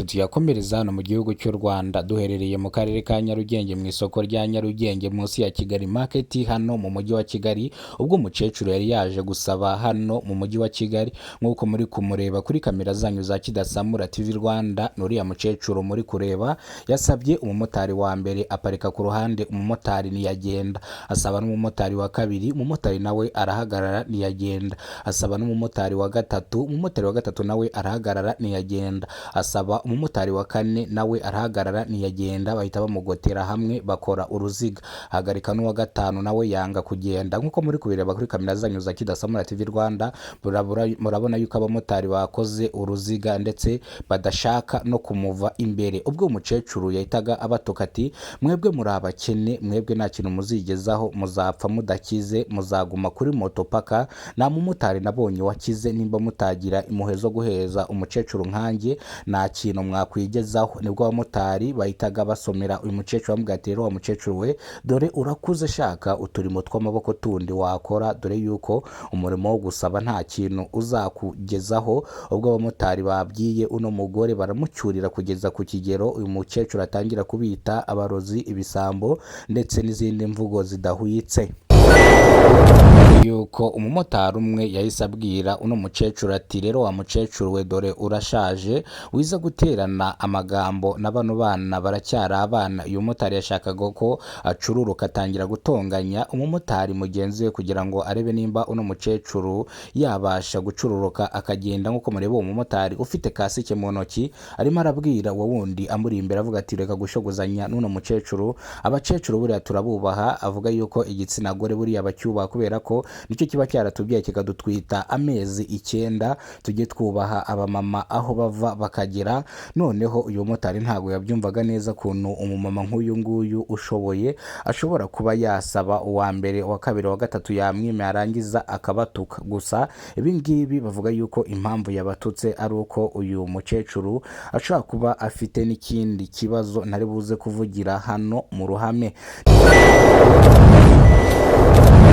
Yacu tuyakomereza hano mu gihugu cy'u Rwanda. Duherereye mu karere ka Nyarugenge, mu isoko rya Nyarugenge, munsi ya Kigali Market, hano mu mujyi wa Kigali. Ubwo umukecuru yari yaje gusaba hano mu mujyi wa Kigali, nk'uko muri kumureba kuri kamera zanyu za Kidasamura TV Rwanda, ni uriya mukecuru muri kureba. Yasabye umumotari wa mbere, aparika ku ruhande, umumotari ntiyagenda. Asaba n'umumotari wa kabiri, umumotari nawe arahagarara ntiyagenda. Asaba n'umumotari wa gatatu, umumotari wa gatatu nawe arahagarara ntiyagenda. Asaba umumotari wa kane, nawe arahagarara ntiyagenda. Bahita bamugotera hamwe, bakora uruziga. Hagarika n'uwa gatanu, nawe yanga kugenda. Nk'uko muri kubireba kuri kamera zanyu za Kidasamura TV Rwanda, murabona yuko abamotari bakoze uruziga ndetse badashaka no kumuva imbere. Ubwo umukecuru yahitaga abatuka ati: "Mwebwe muri abakene, mwebwe nta kintu muzigezaho, muzapfa mudakize, muzaguma kuri moto paka. Nta mumotari nabonye wakize. Nimba mutagira impuhwe zo guheza umukecuru nkanjye, nta kintu mwakwigezaho." Nibwo abamotari bahitaga basomera uyu mukecuru, bamubwira ati: "Rero wa mukecuru we, dore urakuze, shaka uturimo tw'amaboko tundi wakora, dore yuko umurimo wo gusaba nta kintu uzakugezaho." Ubwo abamotari babwiye uno mugore, baramucyurira kugeza ku kigero uyu mukecuru atangira kubita abarozi, ibisambo ndetse n'izindi mvugo zidahwitse. Yuko umumotari umwe yahise abwira uno mukecuru ati: "Rero wa mukecuru we, dore urashaje, wiza guterana amagambo na bano bana, baracyari abana." Uyu mumotari yashakaga ko acururuka, atangira gutonganya umumotari mugenzi we kugira ngo arebe nimba uno mukecuru yabasha gucururuka akagenda. Nk'uko mureba, uwo mumotari ufite kasike mu ntoki arimo arabwira uwo wundi amuri imbere, avuga ati: "Reka gushogozanya n'uno mukecuru, abakecuru buriya turabubaha." Avuga yuko igitsina gore buriya bacyubaha kubera ko nicyo kiba cyaratubyaye, kikadutwita amezi 9. Tujye twubaha abamama aho bava bakagera. Noneho uyu mumotari ntabwo yabyumvaga neza ukuntu umumama nk'uyu nguyu ushoboye ashobora kuba yasaba uwa mbere, uwa kabiri, uwa gatatu, yamwima, yarangiza akabatuka. Gusa ibi ngibi bavuga yuko impamvu yabatutse ari uko uyu mukecuru ashobora kuba afite n'ikindi kibazo ntari buze kuvugira hano mu ruhame.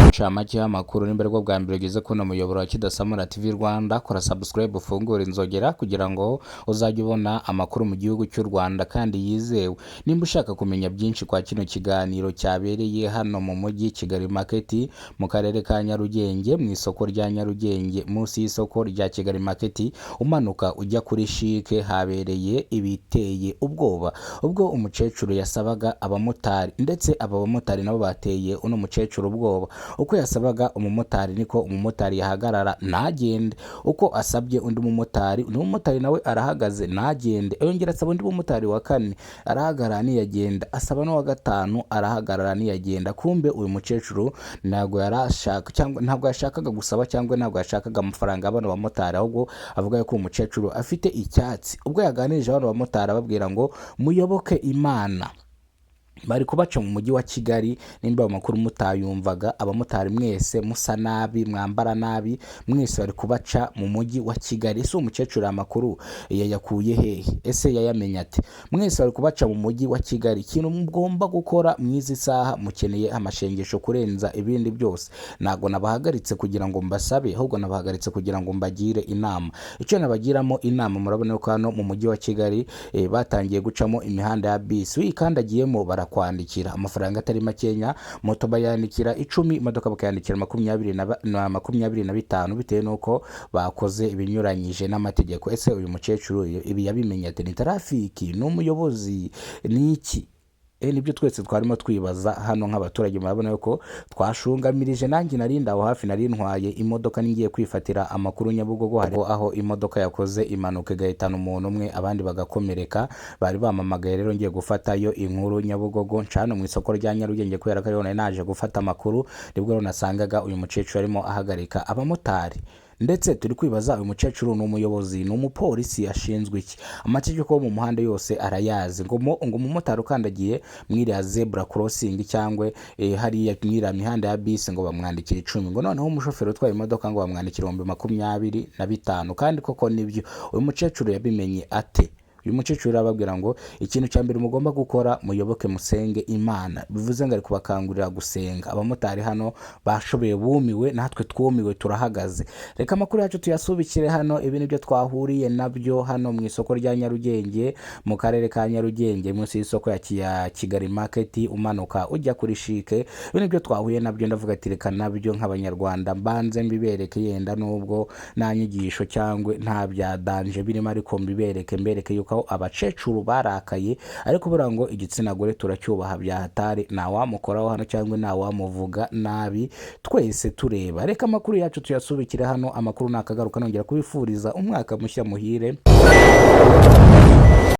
Incamake y'amakuru: nimba aribwo bwa mbere ugeze kuno muyoboro wa Kidasamura TV Rwanda, kora subscribe, ufungure inzogera kugira ngo uzajye ubona amakuru mu gihugu cy'u Rwanda kandi yizewe. Nimba ushaka kumenya byinshi kwa kino kiganiro cyabereye hano mu mujyi Kigali Market, mu karere ka Nyarugenge, mu isoko rya Nyarugenge, munsi y'isoko rya Kigali Market, umanuka ujya kuri CHIC, habereye ibiteye ubwoba ubwo umukecuru yasabaga abamotari, ndetse aba bamotari nabo bateye uno mukecuru ubwoba. Uko yasabaga umumotari niko umumotari yahagarara ntagende. Uko asabye undi mumotari, undi mumotari nawe arahagaze ntagende. Yongera asaba undi mumotari wa kane, arahagarara ntiyagenda. Asaba n'uwa gatanu, arahagarara ntiyagenda. Kumbe uyu mukecuru ntabwo yari ashaka cyangwa ntabwo yashakaga gusaba cyangwa ntabwo yashakaga amafaranga bano bamotari, ahubwo avuga ko uyu mukecuru afite icyatsi. Ubwo yaganirije bano bamotari, ababwira ngo muyoboke Imana, bari kubaca mu mujyi wa Kigali. Nimba ayo makuru mutayumvaga, abamotari mwese musa nabi, mwambara nabi, mwese bari kubaca mu mujyi wa Kigali. Ese uwo mukecuru aya makuru yayakuye hehe? Ese yayamenye ate? Mwese bari kubaca mu mujyi wa Kigali. Ikintu mugomba gukora mw'izi saha, mukeneye amashengesho kurenza ibindi byose. Ntabwo nabahagaritse kugira ngo mbasabe, ahubwo nabahagaritse kugira ngo mbagire inama. Icyo nabagiramo inama, murabona ko hano mu mujyi wa Kigali batangiye gucamo imihanda ya bisi. Uyikandagiyemo barakwandikira amafaranga atari makenya. Moto bayandikira 10, imodoka bakayandikira 20 na 25, bitewe n'uko bakoze ibinyuranyije n'amategeko. Ese uyu mukecuru ibi yabimenye ate? Ni traffic? Ni umuyobozi? Ni iki? Nibyo twese twarimo twibaza hano nk'abaturage. Murabona ko twashungamirije. Nanjye nari aho hafi, nari ntwaye imodoka, ngiye kwifatira amakuru Nyabugogo, hariho aho imodoka yakoze impanuka igahitana umuntu umwe, abandi bagakomereka. Bari bamamagaye rero ngiye gufatayo inkuru Nyabugogo. Nca hano mu isoko rya Nyarugenge kubera ko ariho nari naje gufata amakuru. Nibwo rero nasangaga uyu mukecuru arimo ahagarika abamotari, ndetse turi kwibaza: uyu mukecuru ni umuyobozi, ni umupolisi, ashinzwe iki? Amategeko yo mu muhanda yose arayazi. Ngo umumotari ukandagiye mwiriya zebra crossing cyangwa hariya mwiriya mihanda ya bisi, ngo bamwandikira 10, ngo noneho umushoferi utwaye imodoka ngo bamwandikira 25,000. Kandi koko nibyo. Uyu mukecuru yabimenye ate? Uyu mukecuru arababwira ngo ikintu cya mbere mugomba gukora, muyoboke, musenge Imana. Bivuze ngo ari kubakangurira gusenga. Abamotari hano bashoboye, bumiwe, natwe twumiwe, turahagaze. Reka amakuru yacu tuyasubikire hano. Ibi nibyo twahuriye nabyo hano mu isoko rya Nyarugenge, mu karere ka Nyarugenge, munsi y'isoko ya Kigali Market, umanuka ujya kuri CHIC. Ibi nibyo twahuye nabyo. Ndavuga ati reka nabyo nk'Abanyarwanda mbanze mbibereke, yenda nubwo nta nyigisho cyangwa nta bya danger birimo, ariko mbibereke, mbereke yuko abakecuru barakaye. Ariko buriya ngo igitsina gore turacyubaha bya hatari, ntawamukoraho hano cyangwa ntawamuvuga nabi twese tureba. Reka amakuru yacu tuyasubikire hano. Amakuru nakagaruka, nongera kubifuriza umwaka mushya muhire.